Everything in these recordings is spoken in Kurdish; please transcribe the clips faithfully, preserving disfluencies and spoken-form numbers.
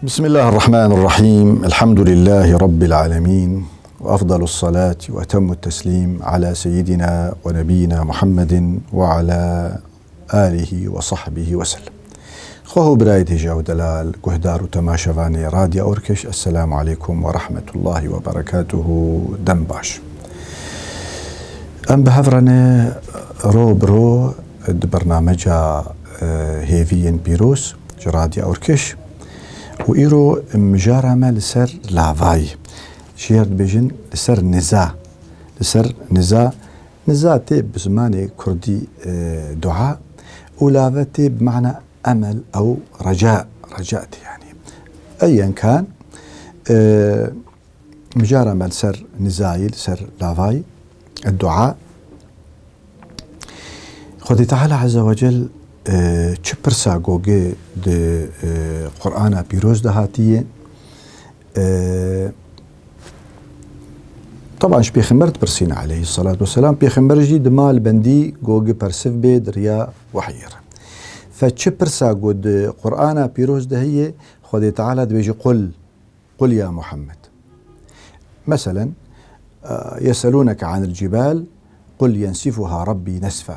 بسم الله الرحمن الرحيم. الحمد لله رب العالمين. وأفضل الصلاة وأتم التسليم على سيدنا ونبينا محمد وعلى آله وصحبه وسلم. Xweho birayê hêja û delal, guhdar û temaşevanê Radya Orkeş, Esselamu aleykum ve rahmetullahi ve berekatuhu, dem baş. Em bi hev re ne ro bi ro di bernameca, e, hêviyên pîroz ji Radya Orkeş û îro mijara me li ser lavayî, ji yer dibêjin li ser niza, li ser niza, niza tê bi zimanê kurdî, e, dua û lave tê bi mana emel ew reca, reca tê yani. Eyen kan, e, mijara me li ser nizayî, li ser lavayî, dua. Xwedê Teala Azze ve Cel, e, çi pirsa goge di, e, Qur'ana pîroz de hatiye. E, Taban ji Pêxember dipirsîne aleyhissalatu vesselam. Pêxember jî dima li bendî goge persiv bê di riya wehyê re. Fe çi pirsa go di Qur'ana pîroz de heye, Xwedê Teala dibêje, "Qul, qul ya Muhammed." Meselen, e, "Yeselûneke anil cibal, qul yensifuha Rabbi nesfa.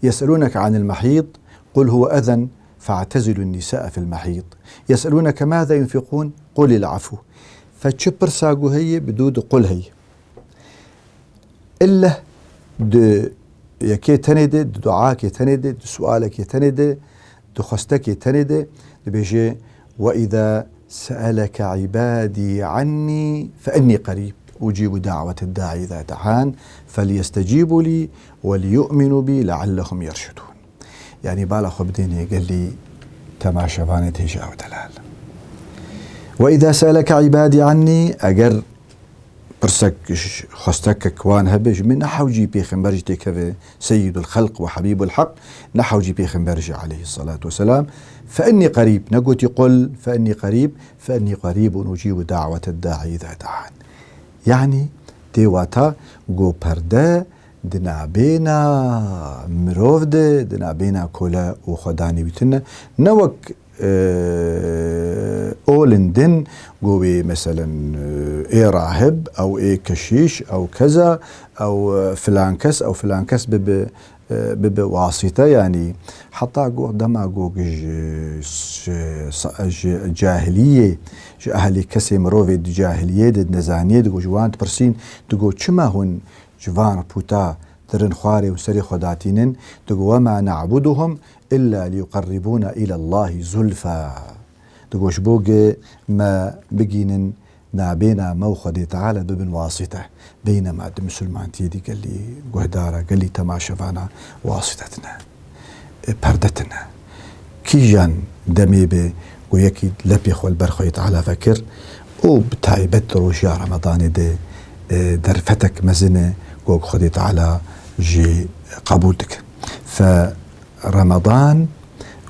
Yeselûneke anil mehîd, qul huve ezen fe'tezilun nisa fil mehîd. Yeselûneke maza yunfiqûn, qulil afu." Fe çi pirsa go heye, bi dû di qul heye. Illeh di yekê tenê de, di duakê tenê de, di sualekê tenê de, di xwestekê tenê de dibêje, "Ve îza seeleke îbadî annî fe innî qerîb, ucîbu da'wete daî îza da'an, felyestecîbû lî ve liyu'minu bî leallehum yerşudûn." Yanî bala xwe bidêne gelî temaşevanê hêja û delal. "Ve îza seeleke îbadî annî", eger pirsek, ş-, xwestekek wan hebe, ji min nehewcî pêxember jî têkeve, Seyyidul Xelq ve Habîbul Heq, nehewcî pêxember jî aleyhissalatu vesselam, "Fe innî qerîb", negotî "Qul fe innî qerîb", "Fe innî qerîbun ucîbu da'wete daî îza da'an." Yanî tê wata go perde di nabêna mirov de, di nabêna kole û xwedanî wî tune, ne wek e, olin din, go wê, meselen, e, ê rahib, ew ê keşîş, ew keza, ew, e, filan kes, ew filan kes bibe, e, bibe wasîte, yanî heta go dema go ji, ji, ji cahiliyê, ji ehlê kesê mirovê di cahiliyê de, di nezaniyê de, go ji wan dipirsîn, digo, "Çima hûn ji van pûta dirin xwarê û serê xwe datînin?" Digo, "Ve ma na'buduhum illa liyuqerribûna îlellahî zulfa." Digo, "Ji bo ge me bigînin nabêna me û Xwedê Teala bibin wasîte." Beynema di misilmantiyê de gelî guhdara, gelî temaşevana wasîte tine. E, perde tine. Kîjan demê be ku yekî lepê xwe li ber Xwedê Teala vekir û bi taybet di rojiya Remadanê de, e, derfetek mezin e ku Xwedê Teala jê qebûl dike. Fe Remadan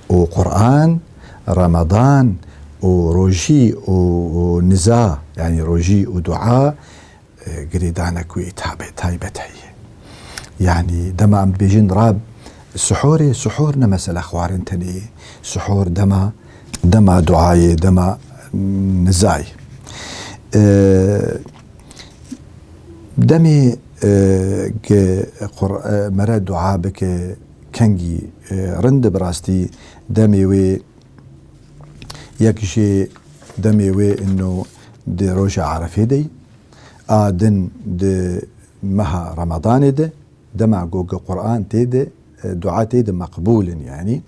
û Quran, Remadan û rojî û, û niza, yanî rojî û dua, e, girêdanek wê tabe-, taybet heye. Yanî dema em dibêjin rab suhorê, suhor ne mesela xwarin tenê ye. Suhor dema, dema duayê, dema nizayê. E, demê, e, ge Qur-, e, mere dua bike, kengî, e, rind e bi rastî demê wê yek jê demê wê ino di roja Arefê de ye. A din di meha Remadanê de, dema ku Quran tê de, e, dua tê de meqbûl in, yanî.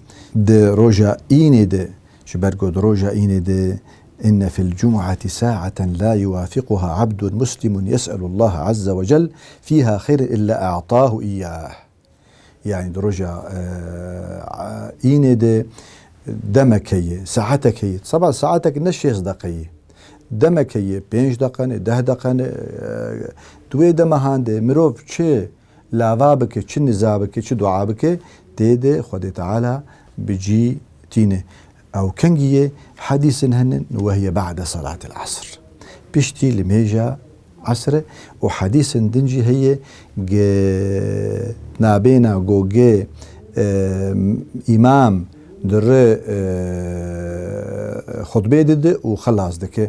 Di roja înê de, ji ber ku di roja înê de, "Inne fil cumu'ati sa'aten la yuwafiquha abdun muslimun yes'elu Allah azze ve cel fiha xeyren illa a'tahu iyyah." Yanî di roja, e, înê de demek heye, saetek heye. Seba saetek ne şêst deqe ye. Demek heye, pênc deqe ne, deh deqe ne, e, di wê demehan de mirov çi lava bike, çi niza bike, çi dua bike, tê de Xwedê Teala bi cî tîne. Ew kengî ye, hedîsin henin, "Ve hiye ba'de salatil asr." Piştî limêja esre û hedîsin din jî heye, ge nabêna go ge, e, îmam Di rê, e, xutbê dide û xelas dike.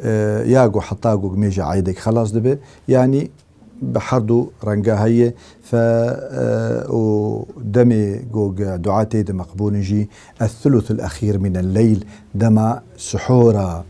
E, ya ku heta ku mêja eydek xelas dibe, yanî bi her du renga heye. Fe, e, û demê ku dua tê de meqbûl in jî, الثلث الأخير من الليل, dema sihora,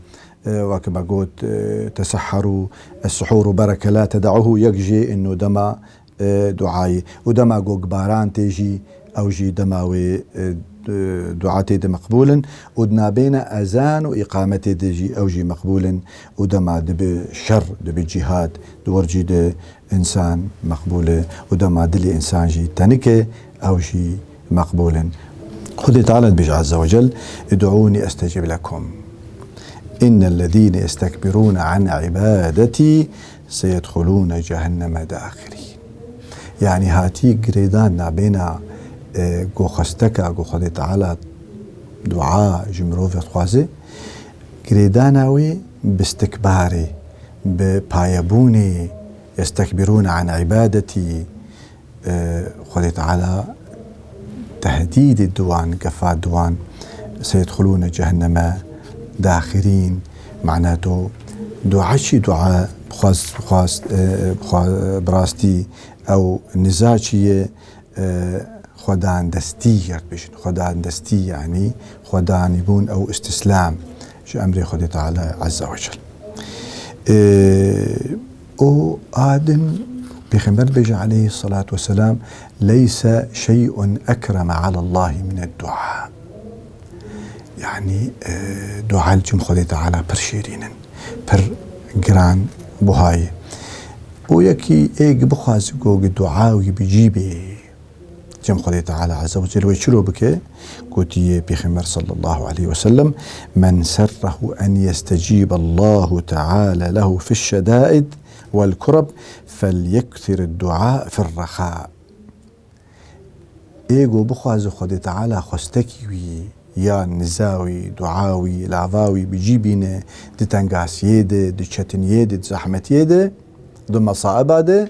e, wek me got, e, تسحروا، السحور بركة لا تدعوه, yek jê ino dema, e, duayê. Û dema ku baran tê jî, ew jî dema wê, e, d-, dua tê de meqbûl in. Û di nabêna ezan û îqametê de jî ew jî meqbûl in. Û dema dibe şer, dibe cîhad, di wir jî de însan meqbûl e. Û dema dilê însan jî tenik e, ew jî meqbûl in. Xwedê Teala dibêje Azze ve Cel, ادعوني أستجب لكم، إن الذين يستكبرون عن عبادتي سيدخلون جهنم داخرين. Yanî hatî girêdan nabêna, e, ku xwesteka ku Xwedê Teala dua ji mirovê dixwaze, girêdana wê bi istikbarê, bi payebûnê, يستكبرون عن عبادتي, e, Xwedê Teala tehdîdê di wan, gefa di wan, سيدخلون جهنم داخرين, mana to dua çi dua bixwaz, bixwaz, e, bixwa-, bi rastî ew niza çi ye, e, xwedan destî, ya dibêjin xwedan destî, yanî xwedanîbûn ew îstîslam ji emrê Xwedê Teala Azze ve Cel. E, û a din Pêxember dibêje aleyhissalatu vesselam, ليس شيء أكرم على الله من الدعاء. Yanî, e, dua li cem Xwedê Teala pir şêrîn in, pir giran buha ye. Û yekî ê gi bixwaze ku gi dua wî bi cî bê, cem Xwedê Teala Azze ve Celle wê çilo bike? Gotiye Pêxember sallallahu aleyhi ve sellem, من سره أن يستجيب الله تعالى له في الشدائد والكرب فليكثر الدعاء في الرخاء. Ê ku bixwaze Xwedê Teala xwestekî wî, ya niza wî, dua wî, lava wî bi cî bîne, di tengasiyê de, di çetiniyê de, di zehmetiyê de, di mesaiba de,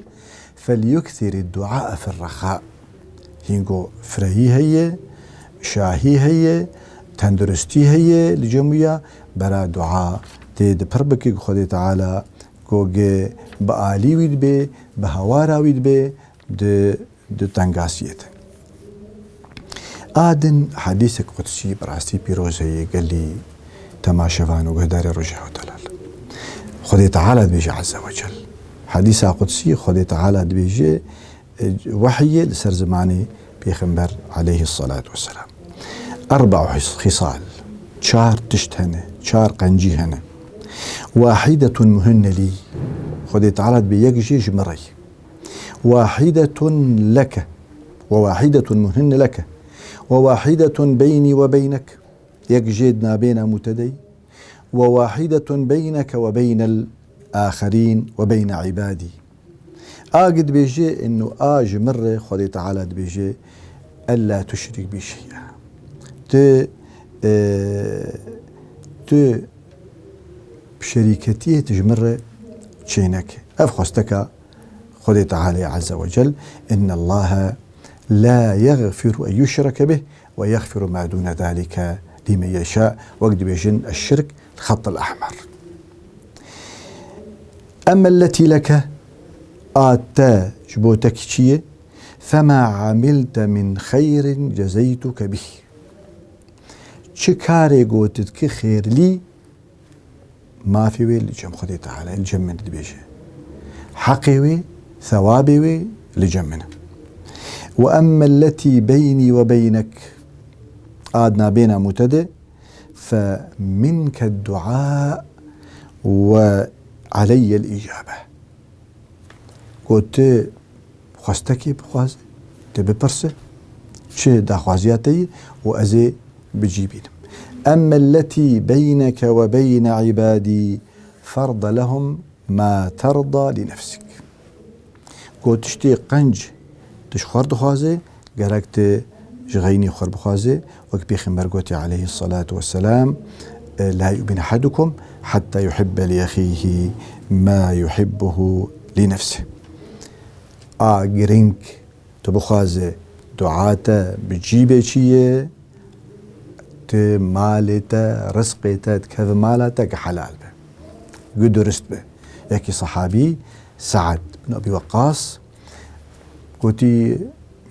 فليكثر الدعاء في الرخاء. Hîn ku firehî heye, şahî heye, tenduristî heye, li cem wî ya bera dua tê de pir bike ku Xwedê Teala ku ge bi alî wî dibe, bi hewara wî dibe, di, di tengasiyê de. A din hedîsek qudsî bi rastî pîroz heye gelî temaşevan û guhdarê Rojhewa Delal. Xwedê Teala dibêje Azze ve Cel. Hedîsa qudsî Xwedê Teala dibêje, e, wehiyê li ser zimanê Pêxember aleyhissalatu vesselam. أربع خصال, çar tişt hene, çar qencî hene. واحدة منهن لي, Xwedê Teala dibê yek jê ji min re ye. واحدة لك، وواحدة منهن لك، وواحدة بيني وبينك, yek jê di nabêna mû te de ye, وواحدة بينك وبين الآخرين وبين عبادي. A gi dibêje, inu a ji min re Xwedê Teala dibêje, ألا تشرك بي شيئا. Tu, e, tu bi şerîketiyê tu ji min re çêneke. Ev xwesteka Xwedê Teala Azze ve Cel, إن الله لا يغفر أن يشرك به ويغفر ما دون ذلك لمن يشاء, wek dibêjin الشرك الخط الأحمر. أما التي لك, a te ji bo te kî çi ye, فما عملت من خير جزيتك به. Çi karê ku tu dikî xêrlî, mafê wê li cem Xwedê Teala, li cem min dibêje. Heqê wê, thewabê wê li cem min e. وأما التي بيني وبينك, a di nabêna mû te de, فمنك الدعاء وعلي الإجابة. Got, tu xwestekê bixwaze, tu bipirse, çi daxwaziya te ye û ez ê bi cî bînim. أما التي بينك وبين عبادي فارض لهم ما ترضى لنفسك. Got, tiştê qenc tu ji xwe re dixwaze, gerek tu ji xeynî xwe re bixwaze, wek Pêxember gotiye aleyhissalatu vesselam, لا يؤمن أحدكم حتى يحب لأخيه ما يحبه لنفسه. A giring tu bixwaze dua te bi cî bê çi ye, tu malê te, rizqê te dikeve mala te, ku helal be, ku durist be. Yekî sehabî, Se'd bin Ebî Weqqas, gotî,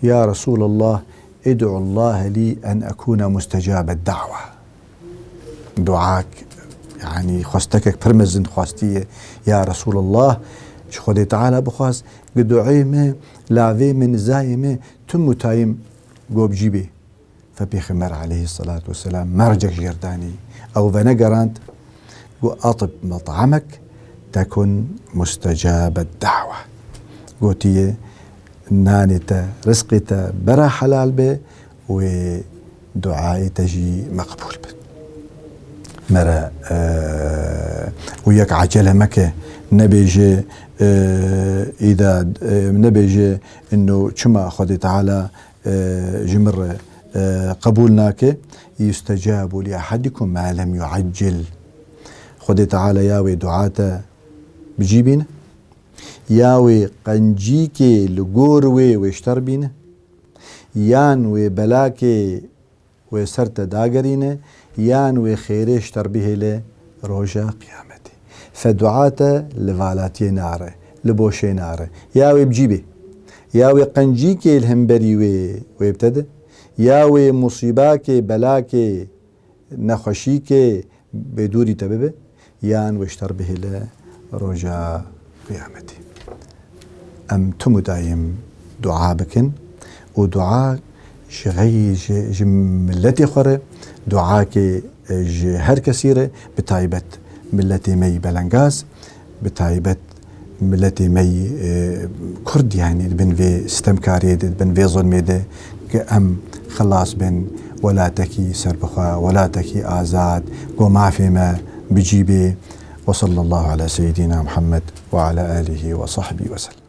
"Ya Resûlallah, id'ullahe lî en ekûne mustecabed da'we." Duak, yanî xwestekek pir mezin xwestiye, "Ya Resûlallah, ji Xwedê Teala bixwaz, ku duayê me, lavê me, nizayê me, tim û tayim go bi cî bê." Fe Pêxember aleyhisselatu vesselam mercek jêr danî. Ew venegerand, got, "Atib met'amek tekun mustecabed da'we." Gotiye, "Nanê te, rizqê te bera helal be, wê duayê te jî meqbûl be." Mere, e, û yek acele meke, nebêje, e, îda, e, nebêje, ino çima Xwedê Teala e, ji min re, e, qebûl nake. "Yustecabu li ehadikum ma lem yuaccil." Xwedê Teala ya wê dua te bi cî bîne, ya wê qencîkê li gor wê wê ji te re bîne, yan wê belakê wê ser te dagerîne, yan wê xêrê ji te re bihêle roja qiyametê. Fe dua te li valatiyê nare, li boşê nare. Ya wê bi cî bê. Ya wê qencîkê li hemberî wê, wê bi te de. Ya wê musîbakê, belakê, nexweşîkê bê dûrî te bibe, yan wê ji te re bihêle roja qiyametê. Em tim û dayim dua bikin û dua ji xey-, ji, ji miletê xwe re, duakê, e, ji her kesî re, bi taybet miletê me yî belengaz, bi taybet miletê me yî, e, Kurd, yanî di bin vê sitemkariyê de, di bin vê zulmê de, ke em xilas bin, welatekî serbixwe, welatekî azad, ku mafê me bi cî bê. Ve sallallahu ala seyyidina Muhammed ve ala alihi ve sahbihi ve sellem.